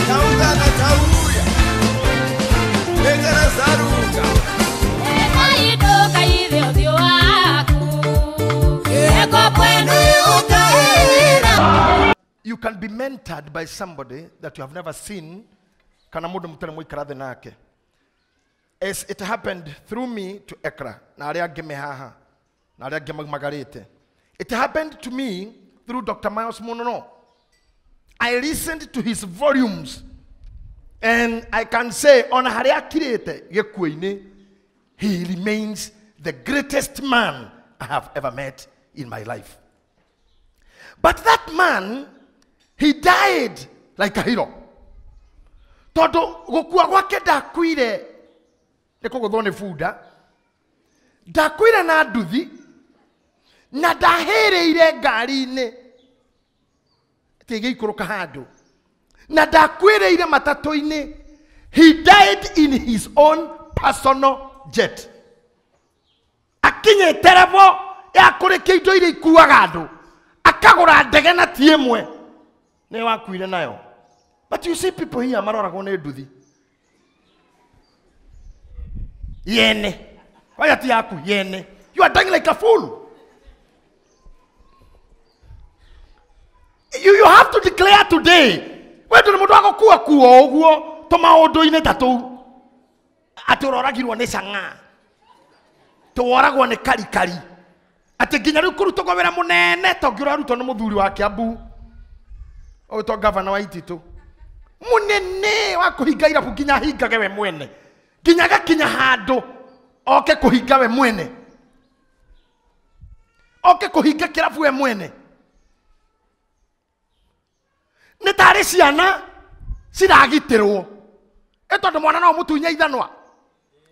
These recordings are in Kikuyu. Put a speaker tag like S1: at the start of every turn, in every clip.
S1: Chaungana chauya. Legera zaruka.
S2: You can be mentored by somebody that you have never seen. Kana mundu mutare muikara thĩ nake. As it happened through me to Ekra, na arĩa angĩ me haha, na arĩa angĩ maumagarĩte. It happened to me through Dr. Miles Monroe. I listened to his volumes, and I can say, on harĩa akirĩte gĩkuũ-inĩ, he remains the greatest man I have ever met in my life. But that man, he died like a hero. Tondũ gũkua gwake ndakuire nĩ kũgũthwo nĩ bunda, ndakuire na nduthi, na ndahĩrĩire ngari-inĩ atĩ ĩgĩikũrũka handũ, na ndakuĩrĩire matatũ-inĩ. He died in his own personal jet. Akinyĩte level ya kũrĩkia indo iria ikuaga andũ, akagũra ndege na ti ĩmwe, nĩ wakuire nayo. But you see people here maroragwo nĩ nduthi yene, kwaya ti yaku yene. You are dying like a fool. You have to declare today. We ndũrĩ mũndũ wa gũkua kuo ũguo tũmaũndũ-inĩ ta tũu, atĩ ũroragirwo nĩ cang'a, tũworagwo nĩ karikari, atĩ nginya rĩu kũrutwo wĩra mũnene ta ũngĩ ũrarutwo nĩ mũthuri wa Kiambu ũgĩtwo gavana wa Ititũ, mũnene wa kũhinga irabu nginya ahingage we mwene, nginya agakinya handũ oke kũhinga we mwene, oke kũhinga kĩrabu we mwene. Nĩ tarĩ ciana ciragitĩrwo, ĩ tondũ mwana no mũtunye ithanwa,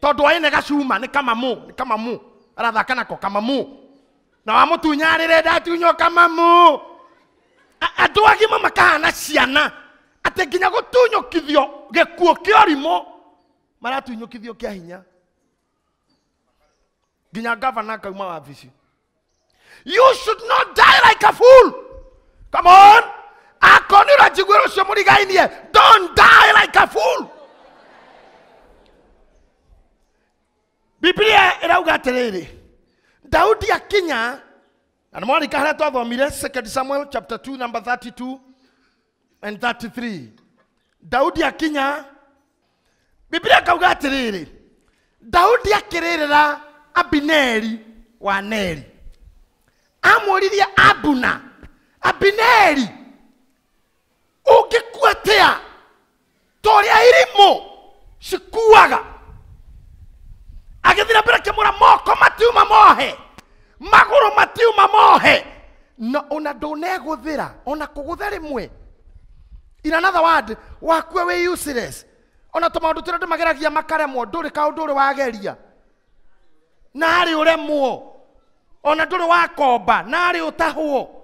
S2: tondũ aine gacuma nĩ kamamu, nĩ kamamu arathaka nako kamamu, na wamũtunya arĩre ndatunywo kamamu. Andũ agima makahana ciana atĩ nginya gũtunyũkithio gĩkuũ kĩa ũrimũ maratunyũkithio kĩa hinya, nginya gavana akauma wabici. You should not die like a fool. Come on. Akorwo nĩ ũranjiguĩra ũcio mũrigainie, don't die like a fool. Biblia ĩrauga atĩrĩrĩ, Daudi akinya, na nĩ mwarika harĩa twathomire 2 Samuel chapter 2 number 32 and 33. Daudi akinya, Biblia ĩkauga atĩrĩrĩ, Daudi akĩrĩrĩra Abineri wa Neri. Amũririe Abuna, Abineri, ũngĩkua atĩa ta ũrĩa irimũ cikuaga? Agĩthiĩ na mbere akĩmwĩra, moko matiuma mohe, magũrũ matiuma mohe, na ona ndũnegũthĩra ona kũgũtha rĩmwe. In another word, wakue wĩ useless. Ona tũmaũndũ tũrĩa andũ mageragia makaremwo, ndũrĩ kaũndũ ũrĩ wageria na arĩ ũremwo, ona ndũrĩ wakomba na arĩ ũtahwo.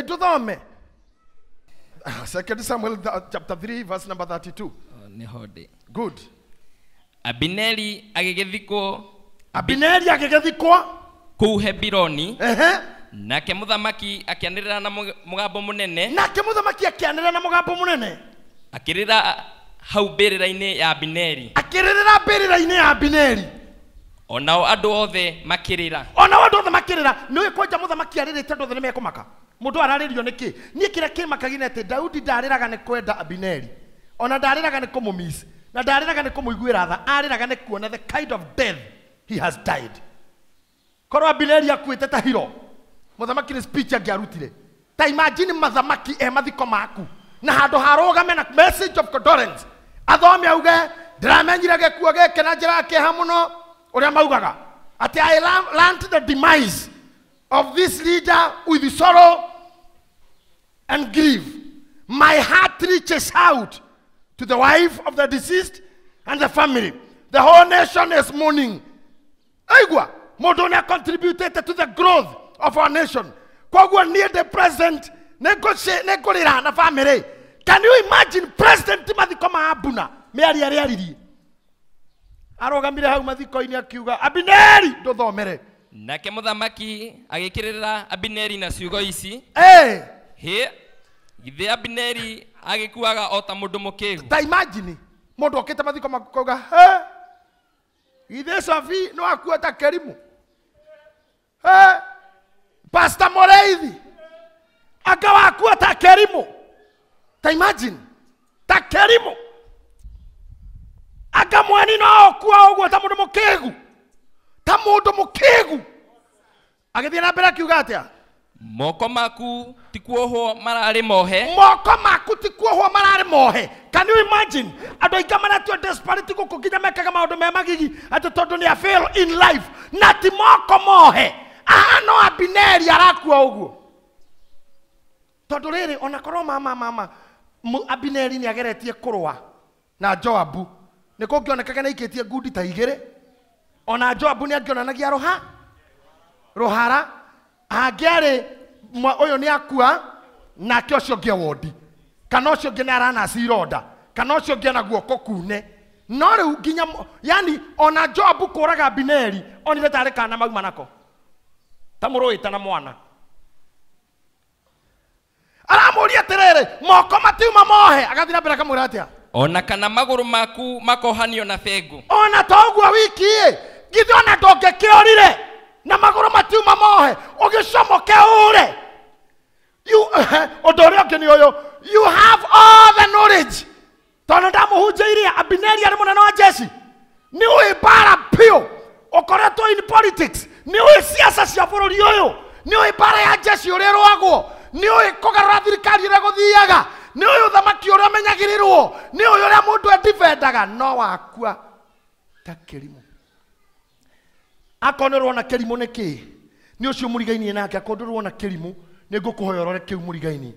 S2: Tuthome 2 Samuel chapter 3 verse number 32.
S3: Nĩho ndĩ.
S2: Good.
S3: Abineri agĩgĩthikwo,
S2: Abineri agĩgĩthikwo
S3: kũu Hebironi.
S2: Ehe.
S3: Nake mũthamaki akĩanĩrĩra na mũgambo mũnene.
S2: Nake mũthamaki akĩanĩrĩra na mũgambo mũnene,
S3: akĩrĩra hau mbĩrĩra-inĩ ya Abineri,
S2: akĩrĩrĩra mbĩrĩra-inĩ ya Abineri.
S3: Onao andũ othe makĩrĩra,
S2: onao andũ othe makĩrĩra. Nĩũĩ kwanja mũthamaki arĩrĩte andũ othe nĩmekũmaka. Mũndũ ararĩrio nĩkĩ? Niĩ kĩrĩa kĩmakagia nĩ atĩ Daudi ndarĩraga nĩ kwenda Abineri, ona ndarĩraga nĩ kũmũmiss, na ndarĩraga nĩ kũmũiguĩra tha, arĩraga nĩ kuona the kind of death he has died. Korwo Abineri akuĩte ta hero, mũthamaki nĩ speech angĩarutire. Ta imagine mathamaki e mathiko maku, na handũ harũgame na message of condolence, athome auge ndĩramenyire gĩkuũ gĩkĩ na njĩra ya kĩeha mũno, ũrĩa maugaga atĩ I learned the demise of this leader with sorrow and grief. My heart reaches out to the wife of the deceased and the family. The whole nation is mourning. Aigua, mũndũ nĩ contributed to the growth of our nation. Koguo niĩ the president nĩngũrĩra na family. Can you imagine president mathiko ma Abuna mĩario ĩrĩa aririe? Arũgamire hau mathiko-inĩ akiuga, Abineri ndũthomere.
S3: Nake mũthamaki agĩkĩrĩra Abineri na ciugo ici,
S2: Eh,
S3: hĩ, Githĩ Abineri agĩkuaga o ta mũndũ mũkĩgu.
S2: Ta imagine mũndũ okĩte mathiko maku kauga, "He, githĩ Sophie no akua ta kĩrimũ? He, Pastor Moreithi anga wakua ta kĩrimũ." Ta imagine, ta kĩrimũ. Anga mweni no okua ũguo ta mũndũ mũkĩgu. Ta mũndũ mũkĩgu. Agĩthiĩ na mbere akiuga atĩa?
S3: Moko maku ti kuohwo mararĩ mohe.
S2: Moko maku ti kuohwo mararĩ mohe. Can you imagine? Andũ aingĩ maratio desperate gũkũ nginya mekaga maũndũ me magigi atĩ tondũ nĩ a fail in life na ti moko mohe. Aha no Abineri arakua ũguo. Tondũ rĩrĩ ona korwo mama Abineri nĩ ageretie kũrũa na Joabu nĩ kũngĩonekaga nĩ aikĩtie ngundi ta igĩrĩ. Ona Joabu nĩ angĩonanagia rũhara. Angĩarĩ ũyũ nĩ akua nake ũcio ũngĩ wondi kana ũcio ũngĩ nĩ aranaci ironda kana ũcio ũngĩ ena guoko kune. No rĩu nginya yani ona Joabu kũraga Abineri onire tarĩ kana mauma nako ta mũrũĩte na mwana. Aramũria atĩrĩrĩ, moko matiuma mohe. Agathiĩ na mbere akamwĩra atĩa?
S3: Ona kana magũrũ maku makohanio na bengo.
S2: Ona to ũguo wiki ĩ, githĩ ona ndũngĩkĩorire na magũrũ matiuma mohe ũgĩcomoke ũre. Ũndũ ũrĩa ũngĩ nĩ ũyũ, you have all the knowledge. Tondũ ndamũhunjĩirie Abineri arĩ mũnene wa jeshi, nĩ ũĩ mbara biũ, ũkoretwo in politics, nĩ ũĩ siasa cia bũrũri ũyũ, nĩ ũĩ mbara ya jeshi ũrĩa ĩrũagwo, nĩ ũĩ kũgarũra thirikari ũrĩa gũthiaga, nĩ ũĩ ũthamaki ũrĩa ũmenyagĩrĩrwo, nĩ ũĩ ũrĩa mũndũ edifendaga, no wakua ta kĩrimũ. Akorwo nĩ ũrona kĩrimũ nĩ kĩĩ? Nĩ ũcio mũrigainie nake. Akorwo ndũrona kĩrimũ nĩ ngũkũhoya ũrore kĩu mũrigainie.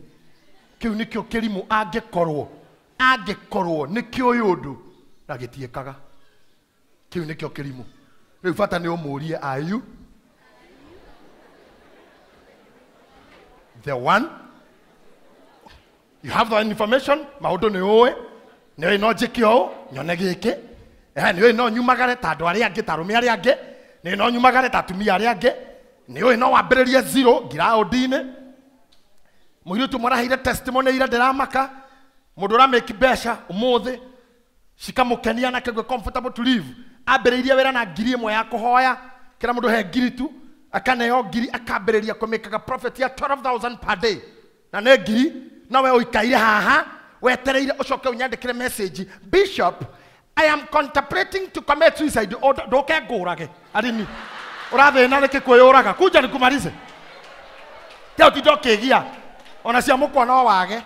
S2: Kĩu nĩkĩo kĩrimũ angĩkorwo nĩ kĩũĩ ũndũ na gĩtiĩkaga. Kĩu nĩkĩo kĩrimũ. Rĩu bata nĩ ũmũrie, are you the one? You have the information, maũndũ nĩ ũĩ, nĩ ũĩ no njĩke ũũ, nyone gĩkĩ, nĩ ũĩ no nyumagare ta andũ arĩa angĩ, ta arũme arĩa angĩ, nĩ no nyumagare ta atumia arĩa angĩ, nĩ ũĩ no wambĩrĩrie zero ngiraũndi-inĩ. Mũirĩtu mũraheire testimony ira ndĩramaka, mũndũ ũramĩki mbeca ũmũthĩ cikamũkenia na akaigua comfortable to live. Ambĩrĩirie wĩra na 1,000 ya kũhoya, kĩra mũndũ he 1,000 tu, akaneo 1,000 akambĩrĩria kũmĩkaga profit ya 12,000 per day. Na nĩ 1,000, no we ũikaire haha wetereire ũcoke ũnyandĩkĩre message, Bishop, I am contemplating to commit suicide. Ndũke ngũrage arĩmi ũrathĩna nĩkĩ kwĩyũraga kunja nikumalize te ũtinde ũkĩgia ona cia mũkwa no wage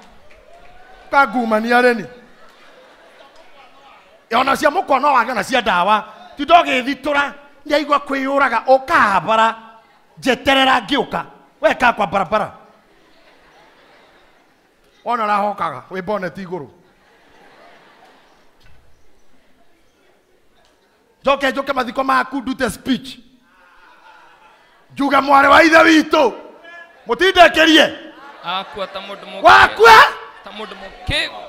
S2: kangumania arĩmi ona cia mũkwa no wage ona cia ndawa tinde ũgĩthitũra nĩaigua kwĩyũraga ũkahabara njeterera ngĩũka weka kwa barabara wona ũrahokaga wĩ boneti igũrũ. Njoke njoke mathiko maku ndute speech njuge mwarĩ wa ithe witũ mũtindĩkĩrie
S3: akua ta mũndũ mũkĩgu.
S2: Wakua
S3: ta mũndũ mũkĩgu.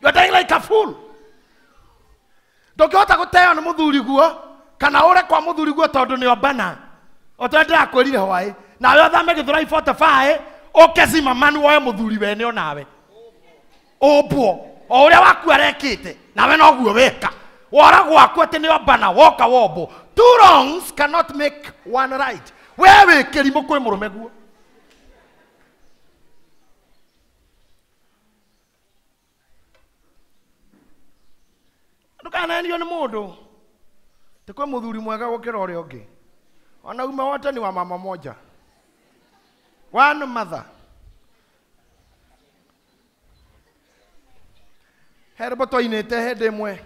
S2: You are dying like a fool. Ndũngĩhota gũteo nĩ mũthuri guo kana ũre kwa mũthuri guo tondũ nĩ ombana o ta ndĩrakwĩrire hwaĩ nawe ũthame Gĩthũrai 45 ũke Zimmerman woe mũthuri wene onawe ũmbwo o ũrĩa waku arekĩte nawe noguo weka wora gwaku atĩ nĩ ombana woka wombwo. Two wrongs cannot make one right. We wĩ kĩrimũ kwĩ mũrũme guo. Ndũkanenio nĩ mũndũ tĩ kwĩ mũthuri mwega gũkĩra ũrĩa ũngĩ. Wanaume wote ni wa mama moja, one mother. He rwĩmbo twainĩte hĩndĩ ĩmwe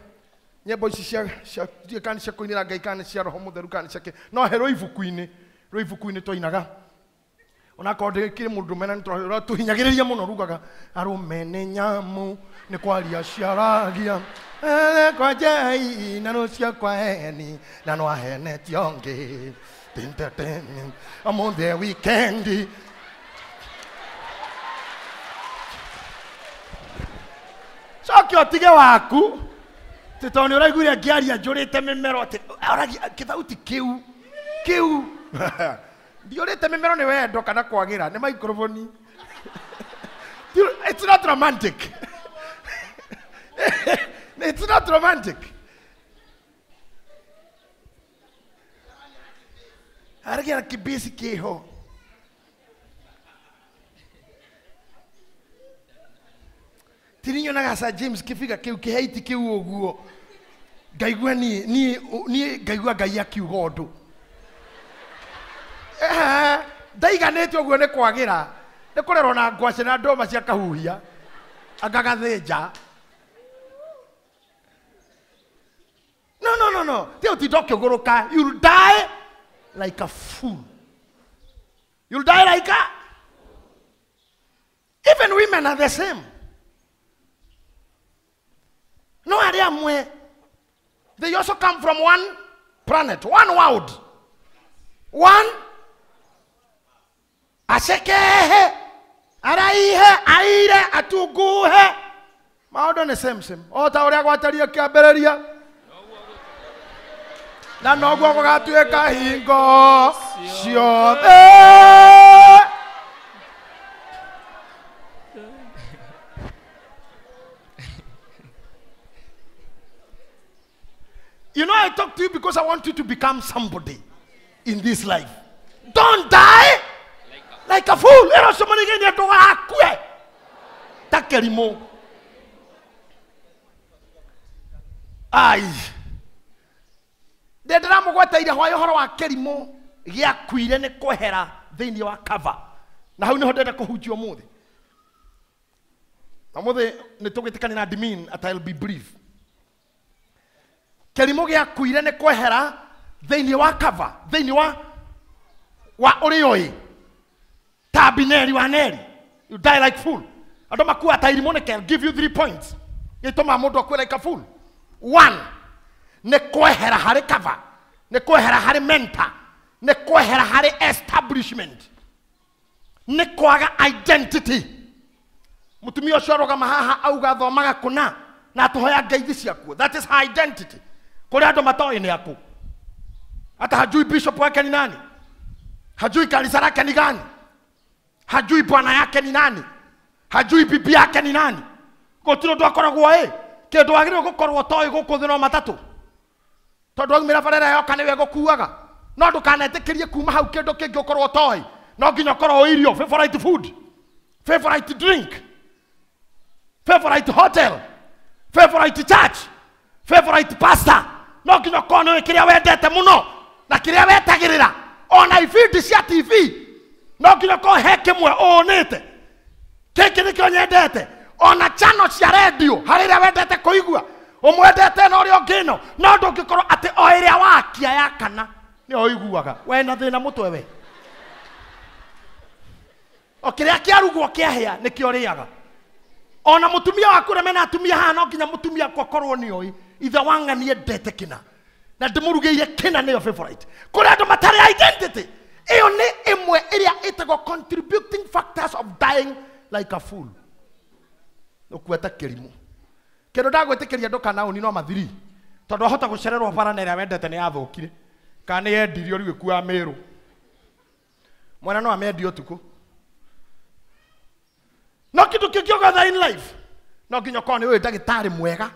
S2: nyĩmbo ici cia ndiũĩ kana nĩ cia kũinĩra Ngai kana nĩ cia Roho Mũtheru kana nĩ cia kĩ, no he rwĩ ibuku-inĩ twainaga onakorwo ndĩkĩrĩ mũndũ mena nĩ tũhinyagĩrĩria mũno rugaga arũme nĩ nyamũ nĩ kwaria ciaragia kwa njei na rũcio kwa heni na no ahenetio ngĩ ũmũthĩ wikendi coke ũtige waku tĩ tondũ nĩ ũraiguire ngĩaria njũrĩte mĩmero atĩ aragia kĩthauti kĩu kĩu Ndiũrĩte mĩmero nĩ wendo kana kwagĩra nĩ microphone. It's not romantic. It's not romantic. Arĩgĩa na kĩbisi kĩho. Tirinyonaga Sir James kĩbiga kĩu kĩhaiti kĩu ũguo. Ngaigua niĩ ngaigua Ngai akiuga ũndũ. Ndaiganĩte ũguo nĩ kwagĩra. Nĩ kũrerwo na ngwacĩ na ndũma cia kahuhia. Angagathĩnja. No, no, no, no. Ti ũtinda ũkĩgũrũka. You'll die like a fool. You'll die like a... Even women are the same. No arĩa amwe. They also come from one planet, one world. One. Acekehe, araihe, aire, atunguhe. Maũndũ nĩ same same. O ta ũrĩa gwataria kĩambĩrĩria. Na noguo gũgatuĩka hingo ciothe. You know, I talk to you because I want you to become somebody in this life. Don't die like a fool. Ero somebody genya ndũgakue ta kĩrimũ. Ai. Ndĩramũgweteire hwaĩ ũhoro wa kĩrimũ gĩakuire nĩ kwehera thĩinĩ wa cover. Na hau nĩho ndĩrenda kũhunjia ũmũthĩ. Na ũmũthĩ nĩ tũgwĩtĩkania na admin at I'll be brief. Kĩrimũ gĩakuire nĩ kwehera thĩinĩ wa cover, thĩinĩ wa ũrĩa ũĩ. Ta Abineri wa Neri. You die like fool. Andũ makua ta irimũ nĩkĩ? I'll give you 3 points. Gĩtũmaga mũndũ akue like a fool. 1, nĩ kwehera harĩ cover, nĩ kwehera harĩ mentor, nĩ kwehera harĩ establishment, nĩ kwaga identity. Mũtumia ũcio arũgama haha auga athomaga kũna na atũhoya ngeithi ciakuo. That is her identity. Kũrĩ andũ matoĩ nĩ akũ. Hata hajui bishop wake ni nani, hajui kanisa lake ni gani, hajui bwana yake ni nani, hajui bibi yake ni nani. Gũtirĩ ũndũ akoragwo ĩ kĩndũ wagĩrĩirwo gũkorwo toĩ gũkũ thĩ no matatũ. Tondũ waumĩra bara ĩrĩa yoka nĩwe ĩgũkuaga. No ndũkanetĩkĩrie kuma hau kĩndũ kĩngĩ ũkorwo toĩ. No nginya ũkorwo irio, favorite food, favorite drink, favorite hotel, favorite church, favorite pastor. No nginya ũkorwo nĩũĩ kĩrĩa wendete mũno na kĩrĩa wetagĩrĩra. Ona ibindi cia TV no nginya ũkorwo he kĩmwe ũnĩte. Gĩkĩ nĩkĩo nyendete. Ona channel cia radio harĩ ĩrĩa wendete kũigua, ũmwendete na ũrĩa ũngĩ ĩno, no ndũngĩkorwo atĩ o ĩrĩa wakia ya kana nĩyo ũiguaga. We na thĩna mũtwe we. O kĩrĩa kĩarugwo kĩahĩa nĩkĩo ũrĩaga. Ona mũtumia waku ũrĩa mena atumia haha no nginya mũtumia waku akorwo nĩoĩ ithe wa ng'ani endete kĩna na ndĩmũrugĩire kĩna nĩyo favorite. Kũrĩ andũ matarĩ identity. Ĩyo nĩ ĩmwe ĩrĩa ĩtagwo contributing factors of dying like a fool. Ũkue ta kĩrimũ. Kĩndũ ndagwĩtĩkĩria ndũkanaũni no mathiri. Tondũ wahota gũcererwo bara na ĩrĩa wendete nĩ yathũkire. Kana nĩ yendirio rĩu ĩkuaga Mĩrũ. Mwana no amendie ũtukũ. No kĩndũ kĩngĩ ũgotha in life no nginya ũkorwo nĩ ũĩ ndagĩtarĩ mwega.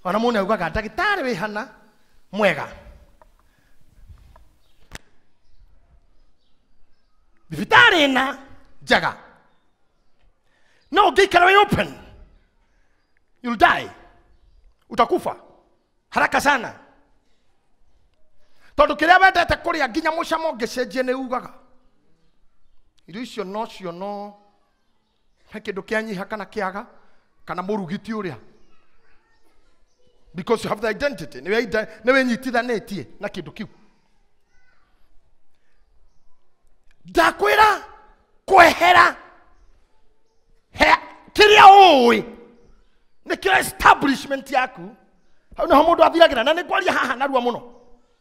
S2: Ona mũndũ augaga ndagĩtarĩ wĩ hana mwega. Thibitarĩ ĩna njega. No ũngĩikara wĩ open, you'll die. Utakufa haraka sana. Tondũ kĩrĩa wendete kũrĩa nginya mũcamo ũngĩcenjia nĩ ugaga. Irio icio no cio no he kĩndũ kĩanyiha kana kĩaga kana mũrugi ti ũrĩa. Because you have the identity. Nĩ wĩnyitithanĩtie na kĩndũ kĩu. Ndakwĩra kwehera kĩrĩa ũĩ nĩkĩo establishment yaku. Hau nĩho mũndũ athiragĩra na nĩngwaria haha narua mũno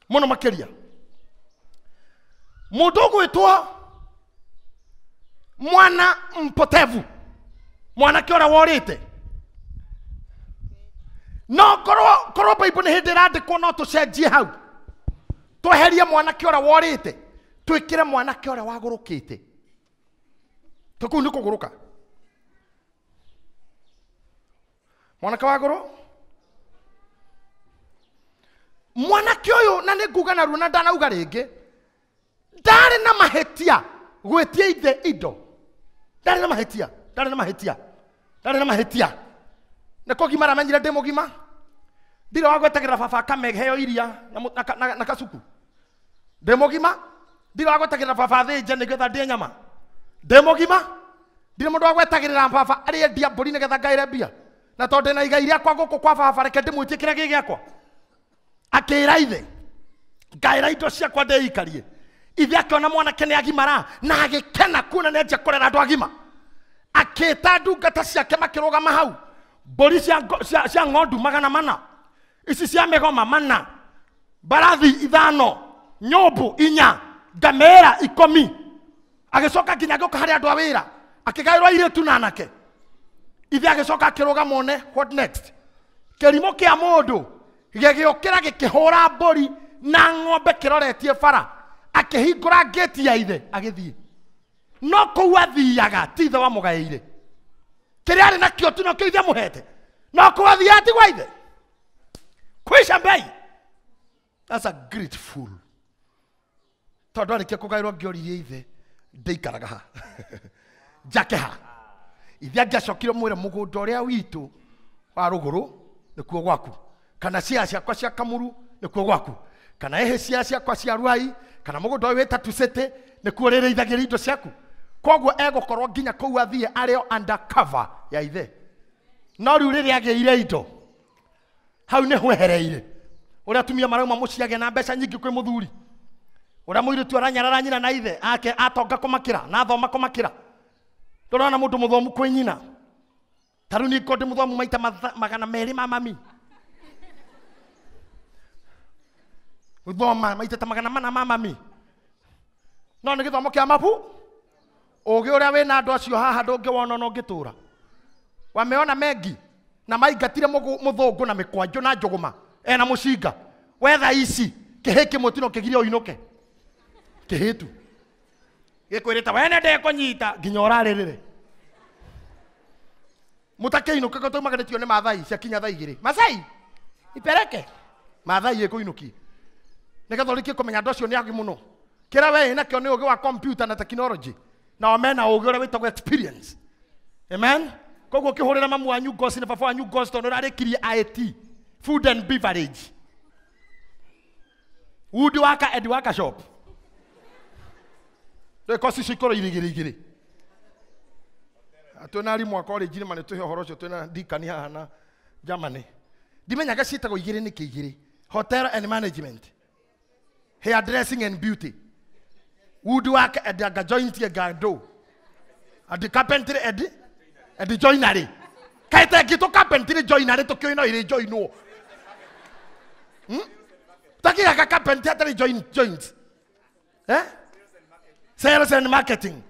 S2: mũno makĩria. Mũndũ ũgwĩtwo mwana mpotevu, mwanake ũrĩa worĩte. No korwo Bible nĩ hĩndĩ ĩrandĩkwo no tũcenjie hau, tweherie mwanake ũrĩa worĩte, Twikire mwanake ũrĩa wagũrũkĩte. Tũkũu nĩ kũgũrũka. Mwanake wagũrũ? Mwanake ũyũ na nĩ nguga narua na ndanauga rĩngĩ. Ndarĩ na mahĩtia gwĩtia ithe indo. Ndarĩ na mahĩtia, ndarĩ na mahĩtia. Ndarĩ na mahĩtia. Nĩ kũgimara amenyire ndĩ mũgima. Ndirĩ wa gwetagĩrĩra baba akameheo iria na kacuku. Ndĩ mũgima. Ndirĩ wa gwetagĩrĩra baba athĩnje nĩgetha ndĩe nyama. Ndĩ mũgima. Ndirĩ mũndũ wa gwetagĩrĩra baba arĩendia mbũri nĩgetha ngaĩre mbia. Na tondũ ndĩna igai rĩakwa gũkũ kwa baba reke ndĩmwĩtie kĩrĩa gĩ gĩakwa. Akĩĩra ithe, ngaĩra indo ciakwa ndĩikarie. Ithe akĩona mwanake nĩ agimara na agĩkena kuona nĩ anjia kũrera andũ agima. Akĩĩta ndungata ciake makĩrũgama hau. Mbũri cia ng'ondu 400, ici cia mĩgoma 4, mbarathi 5, nyũmbũ 4, ngamĩra 10. Agĩcoka nginya agĩũka harĩ andũ a wĩra, akĩgaĩrwo airĩtu na anake. Ithe agĩcoka akĩrũgama one what next. Kĩrimũ kĩa mũndũ gĩgĩũkĩra gĩkĩhũra mbũri na ng'ombe kĩroretie bara, akĩhingũra ngĩti ya ithe agĩthiĩ. No kũu athiaga ti ithe wamũgaĩire. Kĩrĩa arĩ nakĩo tu nokĩo ithe amũhete. No kũu athiaga ti gwa ithe. Kwisha mbei. That's a great fool. Tondũ arĩkia kũgaĩrwo ngĩoririe ithe ndĩikaraga ha. Njake ha. Ithe angĩacokire mwĩre mũgũnda ũrĩa witũ wa rũgũrũ nĩkuo gwaku. Kana cia ciakwa cia Kamuru nĩkuo gwaku. Kana ehe cia ciakwa cia Ruai, kana mũgũnda ũyũ wĩ Tatu City nĩkuo rĩrĩithagĩria indo ciaku. Koguo egũkorwo nginya kũu athiĩ arĩ o undercover ya ithe. No rĩu rĩrĩa agĩire indo hau nĩ hwehereire. Ũrĩa atumia marauma mũciĩ agĩa na mbeca nyingĩ kwĩ mũthuri. Ũrĩa mũirĩtu aranyarara nyina na ithe ake atonga kũmakĩra na athoma kũmakĩra. Ndũrona mũndũ mũthomu kwĩ nyina. Ta rĩu niĩ ngorwo ndĩ mũthomu maita 200 ma mami. Gũthoma maita ta 400 ma mami. No nĩ gĩthomo kĩa mabu. Ũgĩ ũrĩa wĩna andũ acio haha ndũngĩwona ona ũngĩtũra. Wameona mengi na maingatire mũthũngũ na mĩkwanjũ na njũgũma ena mũcinga. Wetha ici kĩhĩ kĩmwe tu no kĩgirie ũinũke. Kĩhĩ tu. Gĩkwĩrĩte we nĩ ndĩkũnyita nginya ũrarĩrĩre. Mũtakĩinũka ko taumaganĩtio nĩ Maathai ciakinya thaa 2. Maasai ipereke. Maathai ĩkũinũkie. Nĩgetha ũrĩkie kũmenya andũ acio nĩ agĩ mũno. Kĩrĩa we wĩnakĩo nĩ ũgĩ wa computer na technology. Na mena ũgĩ ũrĩa wĩtagwo experience. Amen. Koguo ũkĩhũrĩra mamu wanyu ngoci na baba wanyu ngoci tondũ ũrarĩkirie IT, food and beverage, wood worker and worker shop. Rĩu koci icio ikorwo irĩ igĩrĩ. Twĩna arimũ a college nĩ manĩtũhe ũhoro ũcio, twĩna deacon haha na Germany. Ndimenyaga ciĩtagwo igĩrĩ nĩkĩ igĩrĩ. Hotel and management, hair dressing and beauty, woodwork and joint gado, and carpentry and joinery. Kaita gitu carpentry joinery tokio ino iri join. Takia ka carpentry atari joint. Eh? Sales and marketing.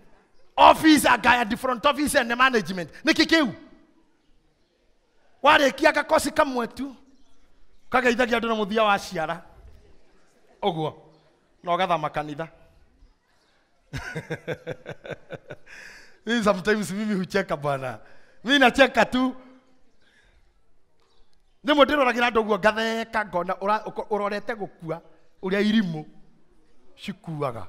S2: Office aga the front office and the management. Niki kiu. Warikia gakosi kamwe tu. Kageithagia andu na muthia wa ciara. Uguo. Na ugathama kanitha. Mimi sometimes mimi hucheka bwana. Mimi nacheka tu. Nĩmwe ndĩroragira andũ ũguo ngatheka ngona ũrorete gũkua ũrĩa irimũ cikuaga.